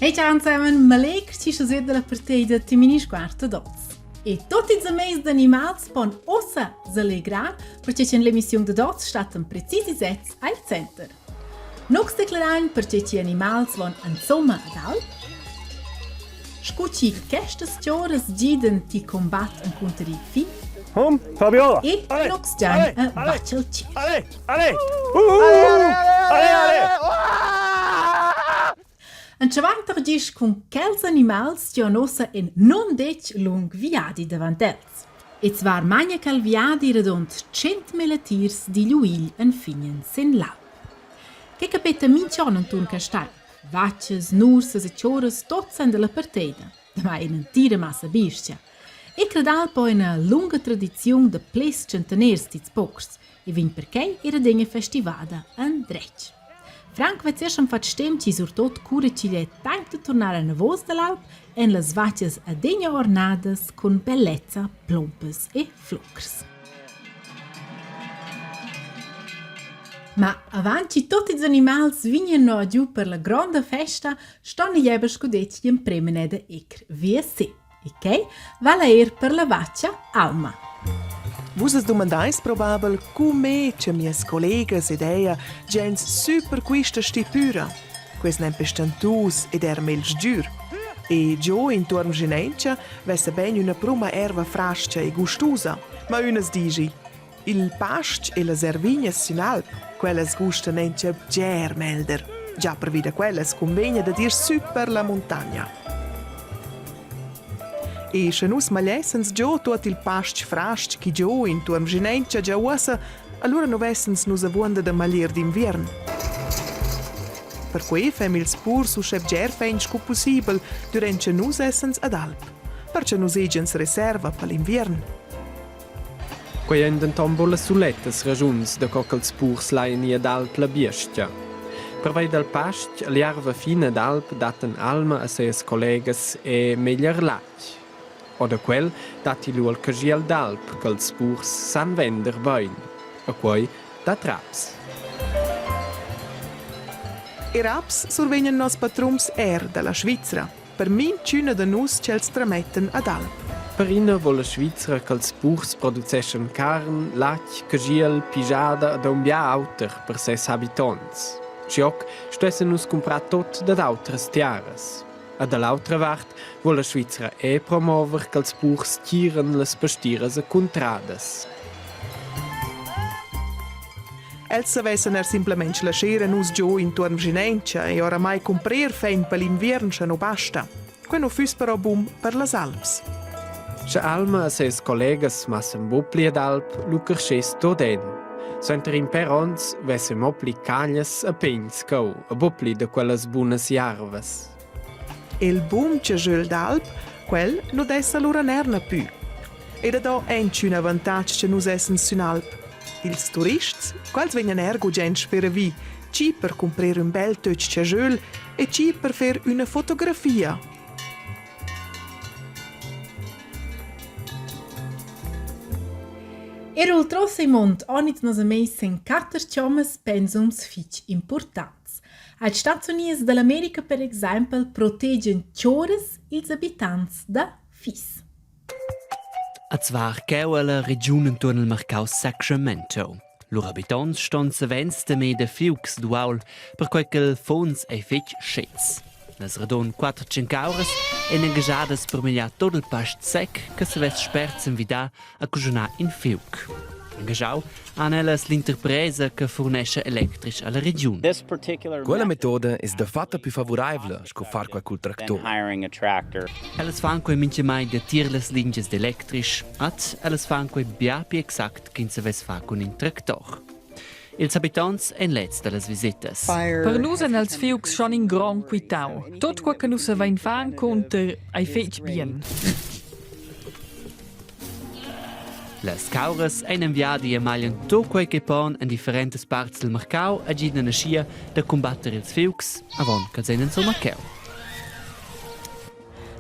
Hey ciao zusammen, Malek, ci sto della partida Timini Squarta Dots. E tutti ils amis d'animals pon ussa s'allegrar, perché in l'emissiun da Dots stattan precisi sets al center. Nus declarain perche chi animals van insomma ad alp, scu chi questas chioras gidan ti combat encunter il fi Hum, Fabiola! E nus giain a Vacel Tschir. Ale, ale! Ale, ale! Entschavant tar gist cun quels animals chi han ussa in non detg lung viadi davant els. E zvar magna quel viadi radund 100.000 tiers digl uigl enfin sin l'alp. Che capeta minch'on enturn Castagn? Vachas, nursas e chioras tots èn dalla parteida, damai in'entira massa biestga. E Cradal po ina lunga tradiziun da plis tschentaners dits purs e vegn perquei era adegna festivada endretg. Frank vezia schon fatg stem chi surtot cura ch'igl è temp da turnar anavos dall'alp en las vachas adegna ornadas cun bellezza plompas e flucrs. Ma avant che tuot ils animals vegnan no giu per la gronda festa, ston igl eber scu detg gl'emprem da ecr via si. E quei vala er per la vacha Alma. Vus as dumandais probabel come che mias collegas ed eia gens super quista stipüra. Quest nempe stantus ed er mel sgür. E giò intuorn Genencha vessa ben üna pruma erva frascha e gustusa, ma ünas digi. Il past e las ervignas sün alp, quellas gustan encha bger melder. Già pervi da quellas cunvegna dad ir sü per la muntagna. E sche nus magliessens giò tuot il past frastg chi giò intuorn Vschinencha già uossa, allura nu vessens nus avuonda da maglier d'inviern. Perquei fem ils purs uschè bger fein scu pussibel durant che nus essens ad alp, perche nus hegians reserva per l'inviern. Quei ein denton buca las sulettas raschuns daco ch'ils purs lain ir ad alp la biestga. Pervei dal pastg l'jarva fina d'alp dattan Alma a sias collegas e meglier latg. O da quel datti lu il caschiel d'alp ch'ils purs san vender bein. E quei dat raps. E raps survegnan nos patrums er dalla Svizra. Per minchüna da nus ch'els tramettan ad alp. Per ina vul la Svizra ch'els purs produceschan carn, latg, caschiel, pigiada ed aunc bia auter per ses habitonts. Schioc stuessen nus cumprar tot dad autras tiaras. E dall'autra vart vul la Svizra è promover ch'els purs tiran las pastiras e cuntradas. Els savessan er simplamain lascher a nus giò intuorn vschinauncha e oramai cumprer fein per l'inviern scha nu basta. Que nu füss però bun per las Alps. Sche Alma e ses collegas massen buc pli ad alp, lu carschess tot en. Suenter in per onns vesse mo pli caglias e pegns cheu e buc pli da quellas bunas jarvas. Il bun chaschöl d'alp, quel nu dess alura neir na pü. E da do aunch'ün avantatg cha nus essans sün alp. Ils turists, quels vegnan eir gugent speravi, chi per cumprer ün bel töch chaschöl e chi per fer üna fotografia. Er ultra sei mond han ils nos ameis sen quatter chommas pensums fitg importants. Als Stats Unids dall'America per exaimpel protegian chioras ils abitants da fis. A zvar cheu ella regiun entuorn il marcau Sacramento. Lur habitonts ston savens temer da fiugs d'uaul, perquei ch'il funs ei fetg schetgs. Las radund 400 cauras ein engaschadas per migliar tut il past sec che savess spert s'envidar a cuschunar in fiug. Engaschau han ellas l'interpresa che furnescha electric alla regiun. Quella metoda es dafatta pü favuraivla sco far quai cul tractor. Ellas fan quei mintgamai da tier las lingias d'electric, ad ellas fan quei bia pli exact ch'ins savess far cun in tractor. Ils habitants ein leds dallas visitas. Per nus ein els fiugs schon in grond quitau. Tot quei che nus savein far encunter ei fetg bien. Las cauras ein en viadi e maglian tut quei che pon en differentas parts dil marcau e gidan aschia da cumbatter ils fiugs avon ch'els ein insumma cheu.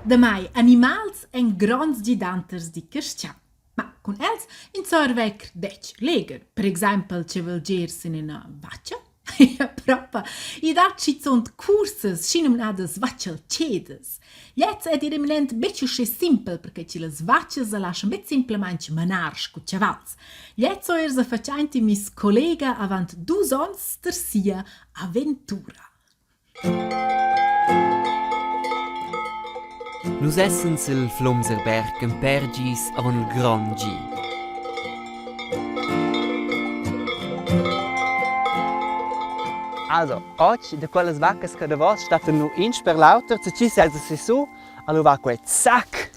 Damai animals ein gronds gidanters di carstgaun. Ma cun els ins sa er vegr detg legher, per exempel che val gir sin ina vacha. Ja, propa. I dat schizunt cursas schinumnadas vachalchedas. Gliez è dir eminent betg uschè simpel, perché che las vachas sa laschan betg simplamain manar sco chavals. Gliez ho er sa fatg meis collega avant dus onns tar sia aventura. Nus essan sil Flumserberg en Pergis avon il grond gi. Also, oggi da quellas vaccas che davos stattan nu in sper l'auter, se ci selza sissu, allora va quel zac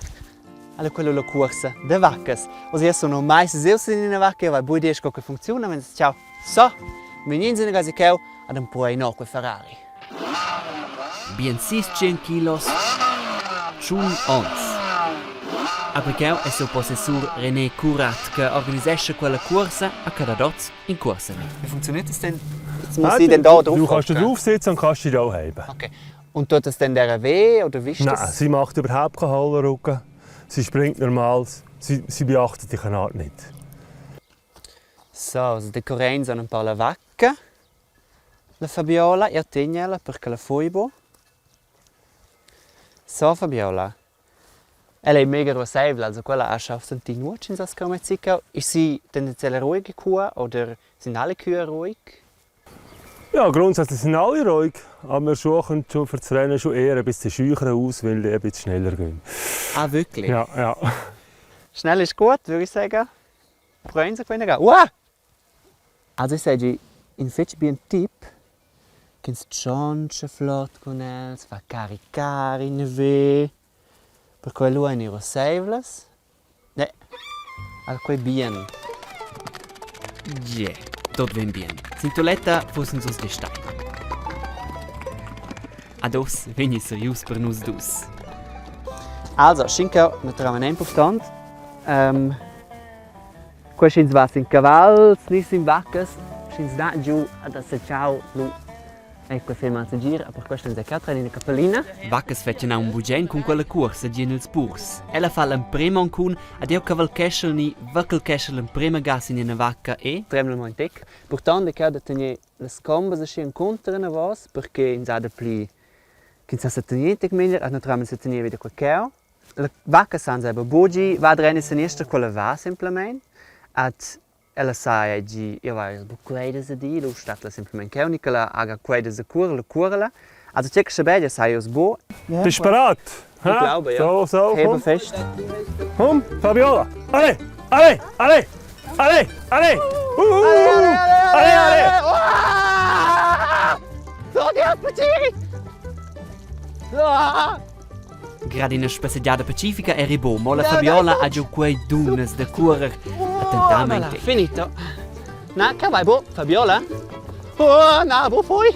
alla quella la cuorsa da vaccas. Oz sono mai seseu sin ina vacca, vai buca dir co che funziona, ma ciao. So, vegnins ina gasi cheu ad empruar no quei Ferrari. Bien sis tschien kilos, tschun onns. Aber cheu è siu possessur René Curat che organisescha quella cuorsa a Cadadoz in Cuorsene. Wie funktioniert das denn? Jetzt muss ich denn da drauf Du kannst da drauf sitzen und kannst dich da heben. Okay. Und tut das denn der weh oder wie ist Nein, das? sie macht überhaupt keinen Hollerrücken. Sie springt normal, sie, sie beachtet dich eine Art nicht. So, also de Corein san empau la vacca, la Fabiola, jeu tegn ella per che la fui buc. So Fabiola, ella ei mega ruasseivla, also quella ha schau sentir nuot sch'ins ha scarmezzicau. Ist sie tendenziell ruhiga cua oder sind alle Kühe ruhig? Ja, grundsätzlich sind alle ruhig, aber wir suchen schon für das Rennen schon eher ein bisschen scheucher aus, weil die ein bisschen schneller gehen. Ah, wirklich? Ja, ja. Schnell ist gut, würde ich sagen. Provein quella Uah! Also ich seigi in fetg bien tip ch'ins tschontscha flot cun els, fa cari cari neve, perquei lu ein ruasseivlas. Ne, al quei bien. Gie, tot vegn bien. Sin toletta fussen nus stai. Ad oz vegni serius per nus dus. Also, schinca naturalmein impurtont. Um, Quei sch'ins va sin cavals ni sin vaccas, sch'ins dat giu ad setschau lu ei quei film segir, per questa ins è ina capellina. Vaccas fetschan aunc bugen cun quella cuorsa, gien ils purs. Ella fa l'emprema ancun ad jeu cavalcheschel ni vacalcheschel l'emprema ga sin ina vacca e Tremla mo in tec. Purtond è cheu da tener las combas aschi encunter enavos, perché ins ha dapli ch'ins sa setener tec meglier, e naturalmein setener vida quei cheu. La vacca san aber bugi va dren e seniester quella va semplamein ad ella sa gi jeu vai buc queidas a dir, lu stat la semplamein cheu ni che la haga queidas a cuor, la cuorla. Also tgei che schabegia sai oz buc. Bist bereit? Ich glaube, ja. So, so, Hebe komm. fest. Komm, Fabiola. Allez, allez, allez, allez, allez. Uh, uh, uh. Allez, allez. So, Dios, Pacini! Ah! Grad ina spassegiada pacifica eri bo, mo la Fabiola ha giu quei dunas da cuorer attentamaing. Finito. Na, che vai bo, Fabiola? Oh, na, bo fui.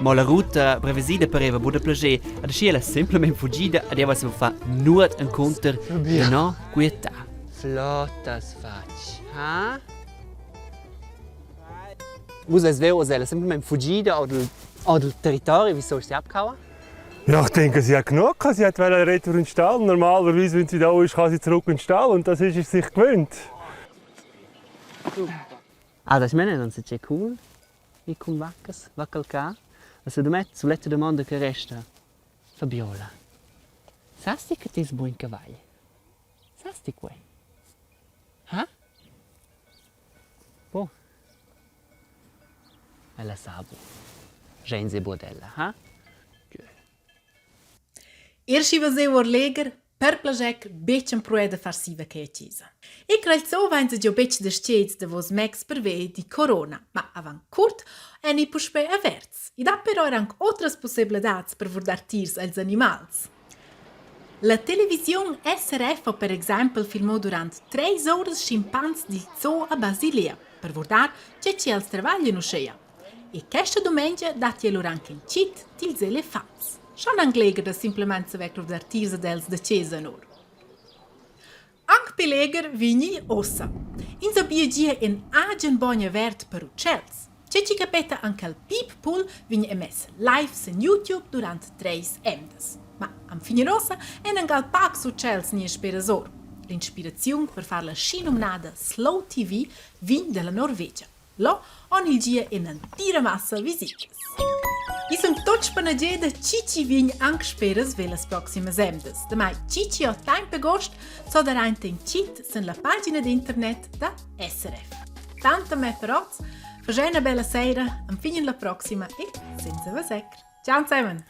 Mo la ruta prevesida pareva bu da plager, ad aschia ella semplamein fugida ed jeu savev far nuot encunter da no quietar. Flottas fatg, ha? Vus veis veu oz ella semplamein fugida or dal, or dal territori, wie so ist sie abgehauen? Ja, ich denke, sie hat genug gehabt. Sie hat wollte retour in den Stall. Normalerweise, wenn sie da ist, kann sie zurück in den Stall und das ist sie sich gewöhnt. Ah, das meine non c'è cool. I cun vaccas, va calcar. La secondo me, suletta domanda che resta. Fabiola, sasti che ti es buon cavagl? Sasti quei? Ha? Boh. Ella sa bu. Schain se budella, ha? Er schi vaseu or leger, per plascher betg empruer da far siva quella chesa. E crel zo vainsa giò betg da stgets davos mecs pervei di corona, ma avant curt èn i puspè averts. I dat però er anc otras pussaivladads per vurdar tiers als animals. La televisiun SRF ho per exaimpel filmò durant treis uras schimpans dil zoo a Basilea per vurdar tge che els travaglian uscheia. E questa dumengia datti alura anche il chit dils elefants. Schon anc legher da simplamain saver crudar tiers ad els da chesa anor. Anc pli legher vegni ossa. Ins ha bia gia in agen bogn avert per utschels. Tge chi capeta anc al Peep-Pool vegn emess live sin YouTube durant treis emdas. Ma enfin ossa èn angal paucs utschels nia sperasor. L'inspiraziun per far la schinumnada Slow TV vegn dalla Norvegia. Là han il gia in'entira massa visitas. I sun tuts spanageda chi chi vegn anc speras ve las proximas emdas. Damai chi chi ho taimp e gost so dar aint in cheat sen la pagina d'internet da SRF. Tant a me per oz, faschè una bella sera, am fin in la proxima e senza vasecr. Ciao zusammen!